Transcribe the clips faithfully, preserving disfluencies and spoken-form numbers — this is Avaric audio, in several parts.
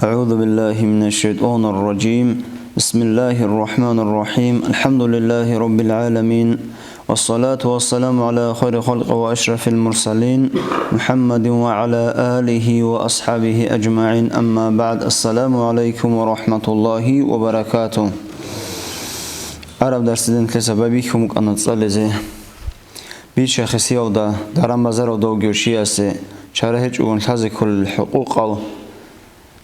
أعوذ بالله من الشيطان الرجيم. بسم الله الرحمن الرحيم. الحمد لله رب العالمين. والصلاة والسلام على خير خلق وأشرف المرسلين محمد وعلى آله وأصحابه أجمعين. أما بعد. السلام عليكم ورحمة الله وبركاته. Араб дарсиден лъеса байбихьун букӀана цӀализе. Бича-хисиялда, даран-базаралда вугев чиясе чара гьечӀогун лъазе кколел хӀукъукъал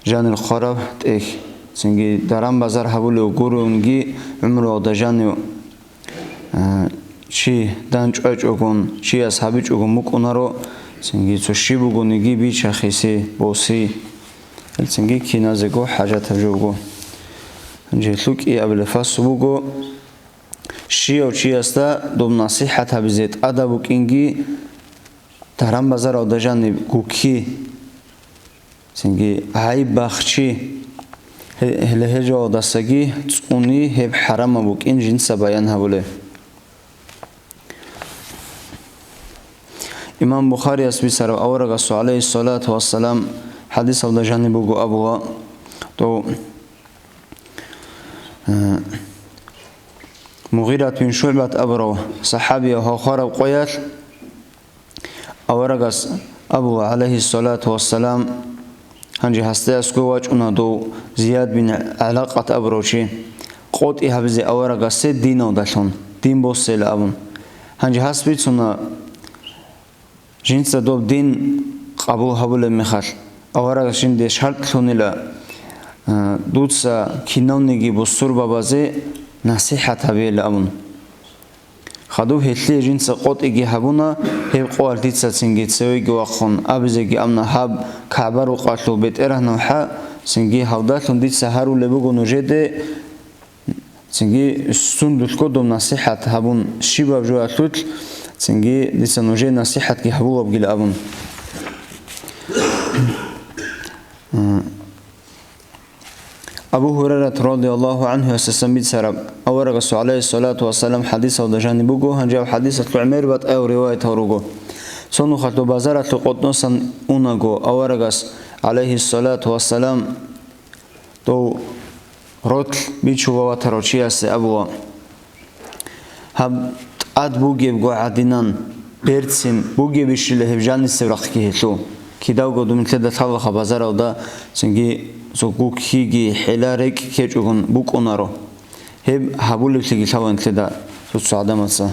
жанир хъвараб тӀехь. Цинги даран-базар гьабулев гурунги гӀумруялда жанив, а, чи данчӀвачӀогун, чияс гьабичӀогун букӀунаро, цинги цо щиб бугониги бича-хиси, боси, гьелцинги киназего хӀажатаб жо буго. Гьанже лъукӀи абулеб фасу буго, щияв чиясда доб насихӀат гьабизе тӀадаб букӀинги, даран-базаралда жаниб гукки, цинги гӀайиб бахчи, гье-, гьеле гьел жоялдасаги цӀуни гьеб хӀарамаб букӀин жинца баян гьабулеб. Имам Бухарияс бицараб аварагасул, гӀалайгьиссалату вассалам, хӀадисалда жаниб буго абула, дов, э, Мугъират бин ШугӀбат абурав сахӀабияв гьав хвараб къоялъ, аварагас абула, гӀалайгьиссалату вассалам, гьанже гьасда аскӀов вачӀуна дов Зияд бин ГӀалакъат абурав чи, къотӀи гьабизе аварагасде диналдалъун, дин босейила абун. Гьанже гьас бицуна, жинца доб дин къабул гьабулеб мехалъ, аварагас жинде шарт лъунила, а, дуца киналниги бусурбабазе насихӀат гьабейила абун. Хадуб гьелъие жинца къотӀиги гьабуна, гьеб къоялъ дица цинги цевеги вахъун абизеги абуна, гьаб КагӀба рукъалъул БетӀергьанав хӀа, цинги гьавдалъун дица гьарулеб буго нужеде, цинги сундулъго доб насихӀат гьабун щибаб жоялъулъ, цинги дица нужее насихӀатги гьабулебгила абун. Абу Гьурайрат радияллагьу гӀанхуясасан бицараб, аварагасул, гӀалайгьиссалату вассалам, хӀадисалда жаниб буго, гьанже гьаб хӀадисалъул гӀемер батӀаял риваятал руго. Цо нухалъ дов базаралъул къотӀносан унаго, аварагас, гӀалайгьиссалату вассалам, дов ротлъ бичула ватарав чиясе абула, гьаб тӀад бугебго гӀадинан берцин бугебищила гьеб жанисеб рахъги гьелъул. Кидавго дун нилъеда лъалаха базаралда, цинги цо гуккиги хӀела рекӀкӀ ккечӀогун букӀунаро. Гьеб гьабулеблъиги лъала нилъеда цо-цо гӀадамаца.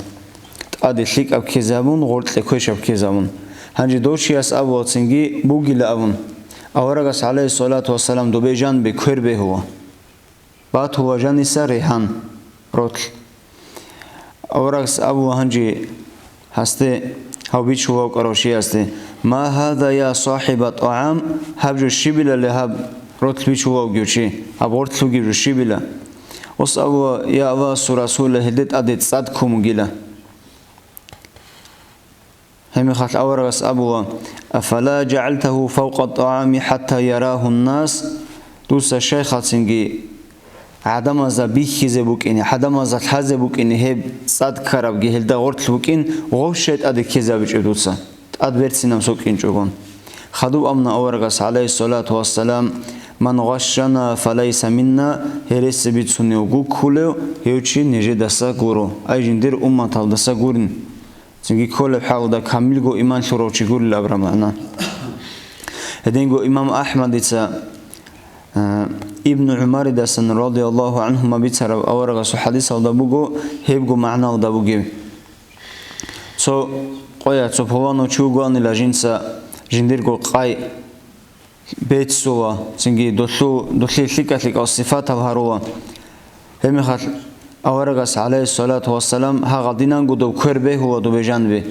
ТӀаде лъикӀаб ккезабун, гъоркье квешаб ккезабун. Гьанже дов чияс абула цинги бугила абун. Аварагас, гӀалайгьиссалату вассалам, добе жанибе квер бегьула. Батула жаниса регьан, ротлъ. Аварагас абула гьанже гьасде, гьав бичулав вукӀарав чиясде: «Ма гьаза, я сахӀиба тӀагӀам, гьаб жо щибилали гьаб ротлъ бичулав вугев чи, гьаб гъортлъ вугев жо щибила?» Ос абула: «Я авасул расулла, гьелде тӀаде цӀад ккун бугила». Гьебмехалъ аварагас абула: «Афала жагӀалтагьу фавкъа тӀагӀами хӀатта ярагьун нас?» Дуца щайхалцинги гӀадамазда бихьизе букӀине, гӀадамазда лъазе букӀине гьеб цӀад ккарабги гьелда гъортлъ букӀин, гъов щай тӀаде ккезабичӀеб дуца, тӀад берцинаб сокӀинчӀогон. Хадуб абуна аварагас, гӀалайгьиссалату вассалам: «Ман гъашшана, фалайса минна», гьереси бицунев гуккулев, гьев чи нижедаса гуро, ай жиндир умматалдаса гурин. Цинги кколеб хӀалда камилго иман лъурав чи гурил абураб магӀна. Гьединго имам АхӀмадица, а, Ибну ГӀумаридасан радияллагьу гӀанхума бицараб аварагасул хӀадисалда буго, гьебго магӀналда бугеб. Цо къоя, цо пуланав чи вугоанила жинца жиндирго къай беццула, цинги долъул, долъие лъикӀа-лъикӀал сифатал гьарула. Гьебмехалъ аварагас, гӀалайгьиссалату вассалам, гьагъадинанго дов квер бегьула добе жанибе.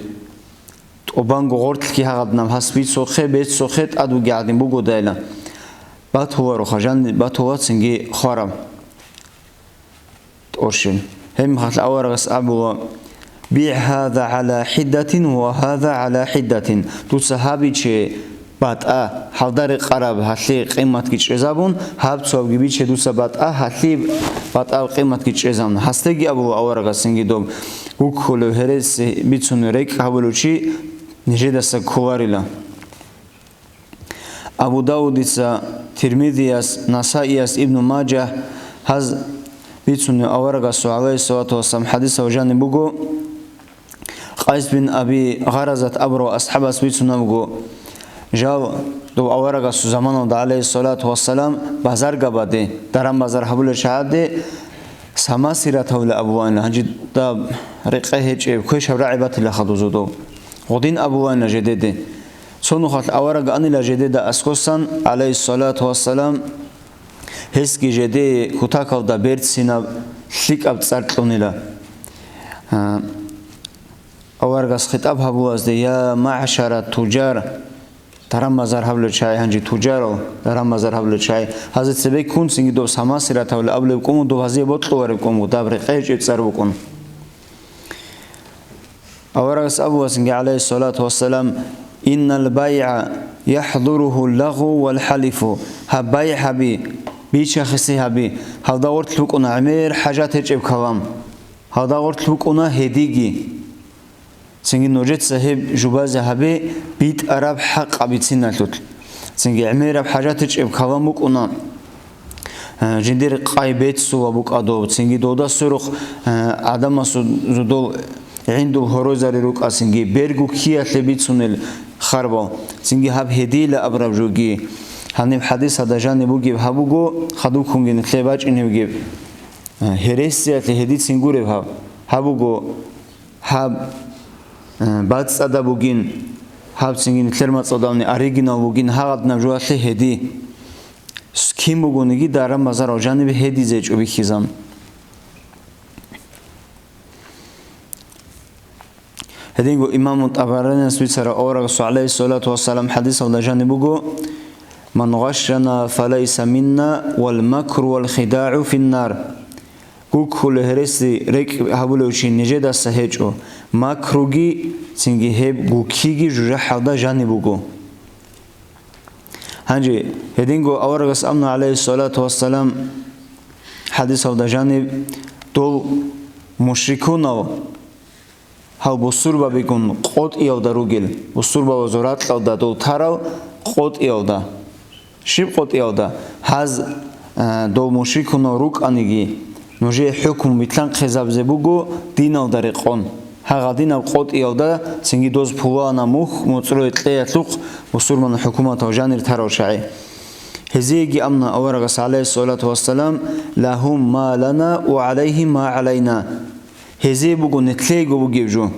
ТӀубанго гъортлъги гьагъадинаб гьас бицухъе, беццухъе тӀад вугев гӀадин бугодайила. Батулароха, жан батула цинги хвараб. ТӀорщел. Гьебмехалъ аварагас абула: «БигӀ гьаза гӀала хӀиддатин ва гьаза гӀала хӀиддатин». Дуца гьабиче батӀа, гьалда рекъараб гьалъие къиматги чӀезабун, гьаб цоябги биче дуца батӀа, гьалъие батӀа къиматги чӀезабун. Гьасдеги абула аварагас цинги доб: «Гуккулев, гьереси бицунев, рекӀкӀ гьабулев чи нижедаса кколарила». Абу Давудица Тирмизияс, Насаияс, Ибну Мажагь, гьаз бицунеб аварагасул, гӀалайгьиссалату вассалам, хадисалда жаниб буго, Къайс бин Аби Гъаразат абурав асхӀабас бицунеб буго, жал дов аварагасул заманалда, гӀалайгьиссалату вассалам, базаргабаде, даран-базар гьабулел чагӀаде, самасиратавли абулаанила, гьанже даб рекъе гьечӀеб, квешаб рагӀи батила хадузу дов. Гъудин абулаанила жедеде. Цо нухалъ авараг анила жедеда аскосан, гӀалайгьиссалату вассалам, гьесги жедее кутакалда берцинаб лъикӀаб цӀар кьунила. А, аварагас хитӀаб гьабулазде: «Я магӀшара туджар», даран-базар гьабулел чагӀи, гьанже туджарал, даран-базар гьабулел чагӀи, гьазе цебеккун цинги доб самасиратавли абулеб кӀуму, доб гьазие бокьулареб кӀуму, даб рекъечӀеб цӀар букӀун. Аварагас абуласинги, гӀалайгьиссалату вассалам: «Иннал байгӀа яхӀдуругьу лагъу вал хӀалифу». Гьаб байгӀ гьаби, бича-хиси гьаби, гьалда гъорлъ букӀуна гӀемер хӀажат гьечӀеб калам, гьалда гъорлъ букӀуна гьедиги. Цинги нужеца гьеб жубазе гьабе битӀараб хӀакъаб бициналъулъ. Цинги гӀемераб хӀажат гьечӀеб калам букӀуна. Э, жиндир къай беццула букӀа доб, цинги дода сверухъ, э, гӀадамасул зудул гӀиндул гьоройзари рукӀа, цинги бергу ккиялъе бицунел харбал, цинги гьаб гьедийила абураб жуги. Гьаниб хадисалда жаниб бугеб гьаб буго, хадубккунги нилъее бачӀинеб бугеб, э, гьересиялъе гьедицин гуреб гьаб. Гьаб буго, гьаб, э, бацӀцӀадаб бугин, гьаб цинги нилъер мацӀалдални оригинал бугин, гьагъадинаб жугьалъе гьеди. Кин бугониги даран-базарал жанибе гьедизе гьечӀо бихьизан. Гьединго имаму ТӀабаранияс бицараб аварагасул, гӀалайгьиссалату вассалам, хадисалда жаниб буго: «Ман гъашшана фалайса минна, вал макру вал хидагӀу финнар». Гуккула гьереси рекӀкӀ гьабулев чи нижедаса гьечӀо, макруги, цинги гьеб гуккиги жужахӀалда жаниб буго. Гьанже гьединго аварагас абуна, гӀалайгьиссалату вассалам, хадисалда жаниб, дол мушрикунал гьал бусурбабигун къотӀиялда ругел, бусурбабазул ракьалда дол тарал къотӀиялда. Щиб къотӀиялда? Гьаз, а, дов мушрикунал рукӀаниги, нужее хӀукму билълъанхъизабизе буго диналда рекъон. Гьагъадинаб къотӀиялда цинги доз пулана мухь муцӀрое кьеялъухъ бусурманал хӀукуматал жанир тарал чагӀи. Гьезиеги амна аварагас, гӀалайгьиссалату вассалам: «Лагьум ма лана ва гӀалайгьим ма гӀалайна». Гьезие буго нилъеего бугеб жо.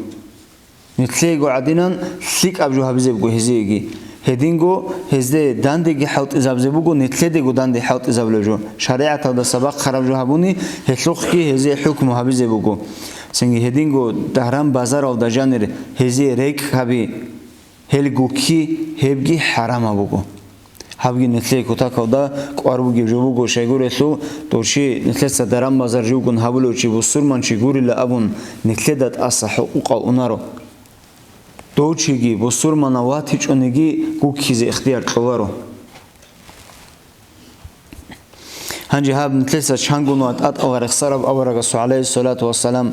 Нилъеего гӀадинан лъикӀаб жо гьабизе буго гьезиеги. Гьединго гьезде дандеги хӀалтӀизабизе буго, нилъедего данде хӀалтӀизабулеб жо. ШаригӀаталдаса бахъараб жо гьабуни, гьелъухъги гьезие хӀукму гьабизе буго. Цинги гьединго даран-базаралда жанир гьезие рекӀкӀ гьаби, гьел гукки, гьебги хӀарамаб буго. Гьабги нилъее кутакалда кӀвар бугеб жо буго, щайгурелъул дов чи нилъеца даран-базар живгун гьабулев чи бусурманчи гурила абун нилъеда тӀаса хӀукъукъал унаро. Дов чиги бусурманав ватичӀониги гуккизе ихтияр кьоларо. Гьанже гьаб нилъеца чангун ва тӀатӀала рехсараб аварагасул, гӀалайгьиссалату вассалам,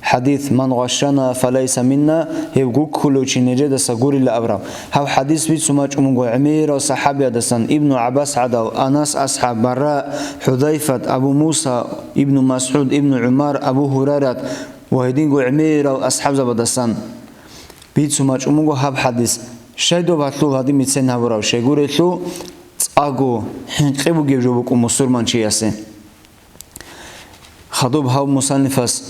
хадис: «Ман гъашшана фалайса минна», гьев гуккулев чи нижедаса гурила абураб. Гьаб хадис бицун бачӀун буго гӀемерал сахабиядасан: Ибну ГӀаббас гӀадал, Анас асхӀаб, Барра, ХӀудайфат, Абу Муса, Ибну МасгӀуд, Ибну ГӀумар, Абу Гьурайрат ва гьединго гӀемерал асхӀабзабадасан бицун бачӀун буго гьаб хадис. Щай доб гьалъул гьадин бицен гьабураб? Щайгурелъул цӀакъго хӀинкъи бугеб жо букӀун мусурманчиясе. Хадуб гьав мусаннифас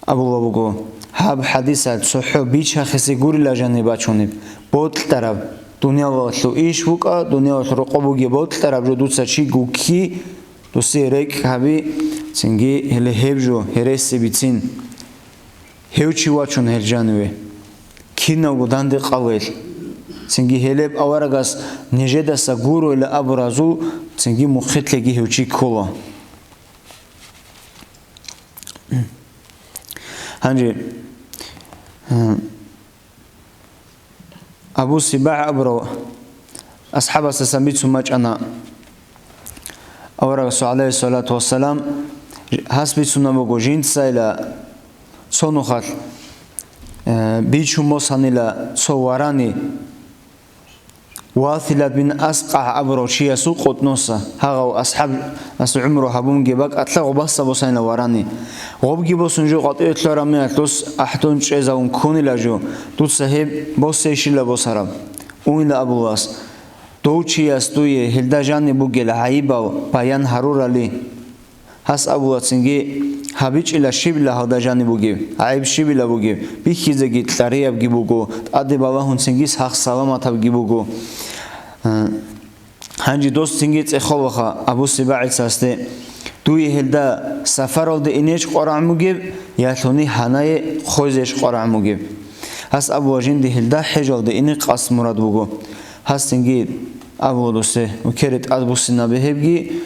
абула буго, гьаб хадисалъ цохӀо бичахисе гурила жаниб бачунеб, бокьараб, дуниялалъул иш букӀа, дуниялалъул рокъоб бугеб бокьараб жо дуца чи гукки, досие рекӀкӀ гьаби, цинги гьеле гьеб жо гьереси бицин. Гьев чи вачун гьел жаниве, кинавго данде къавел. Цинги гьелеб аварагас нижедаса гуроила абуразул, цинги мухъилъеги гьев чи ккола. Гьанже, э, Абу СибагӀ абурав асхӀабасдасан бицун бачӀана аварагасул, гӀалайгьиссалату вассалам, гьас бицунеб буго, жинцайила цо нухалъ, э, бичун босанила цо варани, Василат бин АскӀагӀ абурав чиясул къотӀноса, гьагъав асхӀабас гӀумру гьабунги бакӀалъа гъобаса босанила варани. Гъобги босун жо къватӀиве лъугьараб мехалъ дос ахӀдон чӀезавун ккунила жо, дуца гьеб босейщила босараб? Унила абулас, дов чияс дуе гьелда жаниб бугел гӀайибал баян гьарурали. Гьас абула цинги, гьабичӀила щибила гьалда жаниб бугеб, гӀайиб щибила бугеб, бихьизеги кьариябги буго, тӀаде балагьун цинги сах-саламатабги буго. Гьанже дос цинги цӀехолаха Абу СибагӀицасде, дуе гьелда сафаралде инеч къварагӀ мугеб, я лъуни гьанае хъойзеш къварагӀ мугеб. Гьас абула жинди гьелда хӀежалде ине къасд мурад буго. Гьас цинги абула досде, укере тӀадбуссинабе гьебги,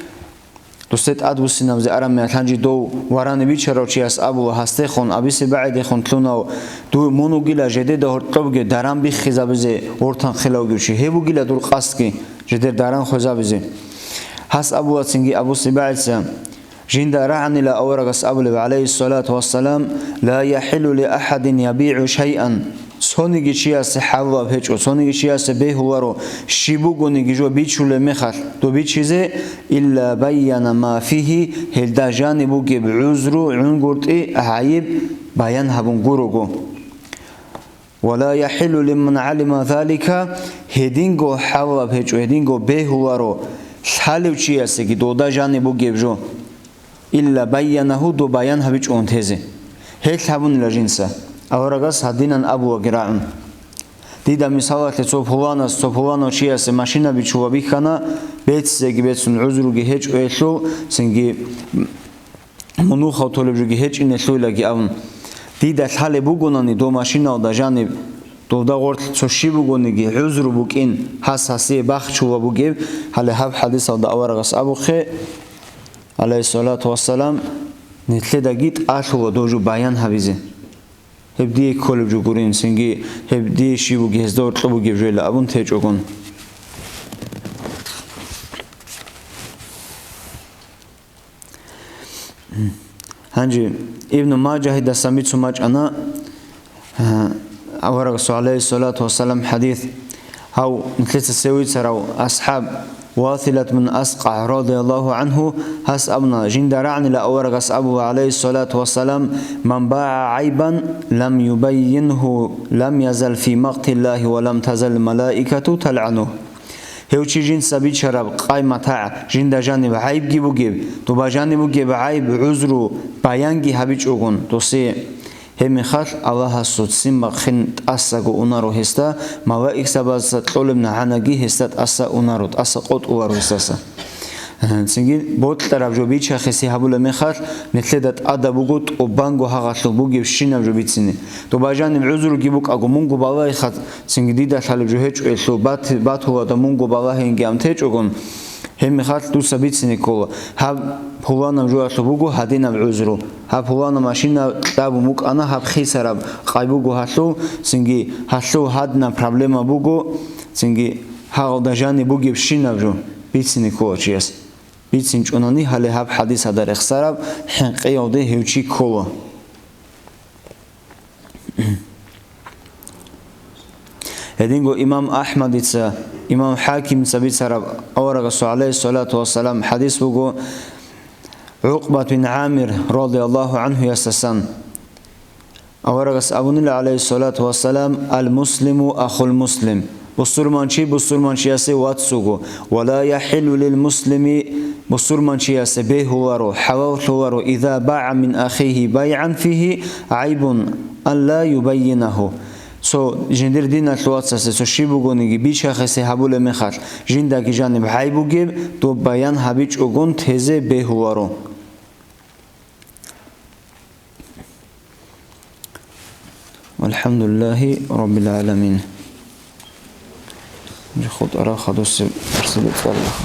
Досде тӀадбуссинабзе араб мехалъ гьанже дов варани бичарав чияс абула гьасдехун, Аби СибагӀидехун лъунав, дуе мун вугила жедеда гьоркьобги даран биххизабизе вортанхъилавги чи, гьеб бугила дур къасдги, жедер даран хвезабизе. Гьас абула цинги Абу СибагӀица, жинда рагӀанила аварагас абулеб, гӀалайгьиссалату вассалам, «Ла яхӀиллу ли ахӀадин ябигӀу шайъан». Цониги чиясе хӀалалаб гьечӀо, цониги чиясе бегьуларо, щиб бугониги жо бичулеб мехалъ доб бичизе, илла байяна ма фигьи, гьелда жаниб бугеб гӀузру, гӀунгутӀи, гӀайиб баян гьабун гурого. Ва ла яхӀиллу лиман гӀалима залика, гьединго хӀалалаб гьечӀо, гьединго бегьуларо лъалев чиясеги долда жаниб бугеб жо. Илла байянагьу, доб баян гьабичӀогун тезе. Гьелъ гьабунила жинца. Аварагас гьадинан абулаги рагӀун. Дида мисалалъе цо пуланас, цо пуланав чиясе машина бичула бихьана, беццеги бецун гӀузруги гьечӀо гьелъул, цинги мунухъав толеб жоги гьечӀинелъуйлаги абун. Дида лъалеб бугонани дов машиналда жаниб, довда гъорлъ цо щиб бугониги гӀузру букӀин, гьас гьасие бахчула бугеб, гьале гьаб хӀадисалда аварагас абухъе, гӀалайгьиссалату вассалам, нилъедаги тӀалъула дов жо баян гьабизе. Гьеб дие кколеб жо гурин, цинги гьеб дие щиб буги, гьезда гьоркьоб бугеб жойила абун течӀогун. Гьанже Ибну Мажагьидасан бицун бачӀана, а, аварагасул, гӀалайгьиссалату вассалам, хӀадис, гьав нилъеца севицарав асхӀаб Василат бин АскӀагӀ, радияллагьу гӀангьу, гьас абуна, жинда рагӀнила аварагас абула, гӀалайгьиссалату вассалам, «Ман багӀа гӀайбан лам юбаййингьу, лам язал фи магътиллагьи ва лам тазал малаикату талгӀанугь». Гьев чи жинца бичараб къай-матагӀ, жинда жаниб гӀайибги бугеб, доба жаниб бугеб гӀайиб, гӀузру баянги гьабичӀогун досие, гьеб мехалъ Аллагьасул ццин бахъин тӀасаго унаро гьесда, малаикзабазда кьолеб нагӀанаги гьесда тӀаса унаро, тӀаса къотӀуларо гьесдаса. Цинги бокьараб жо бичахъеси гьабулеб мехалъ, нилъеда тӀада буго тӀубанго гьагъалъур бугебщинаб жо бицине. Доба жаниб гӀузруги букӀаго, мунго балагьиха, цинги дида лъалеб жо гьечӀо, элъул бат-, батулада мунго балагьингиан течӀогун, гьеб мехалъ дуца бицине ккола, гьаб пуланаб жоялъул буго гьадинаб гӀузру, гьаб пулана машина кьабун букӀана, гьаб хисараб къай буго гьалъул, цинги гьалъул гьадинаб проблема буго, цинги гьагъалда жаниб бугебщинаб жо бицине ккола чияс. БицинчӀунани гьале гьаб хӀадисалда рехсараб хӀинкъиялде гьев чи ккола. Гьединго имам АхӀмадица, имам ХӀакимица бицараб аварагасул, гӀалайгьиссалату вассалам, хӀадис буго, ГӀукъбат бин ГӀамир, радияллагьу гӀангьуясасан. Аварагас абунила, гӀалайгьиссалату вассалам, «Ал-муслиму ахул муслим». Бусурманчи бусурманчиясе вацуго, «Ва ла яхӀиллу лил муслими», бусурманчиясе бегьуларо, хӀалаллъуларо, «иза багӀа мин ахихи байгӀан фигьи гӀайбун, ан ла юбаййинагьу». Цо жиндир диналъул вацасе цо щиб бугониги бичахъеси гьабулеб мехалъ, жиндаги жаниб гӀайиб бугеб, доб баян гьабичӀогун тезе бегьуларо. Валхамдулиллагьи раббил гӀаламин. ХутӀарал хадусе барсабе цӀалаха.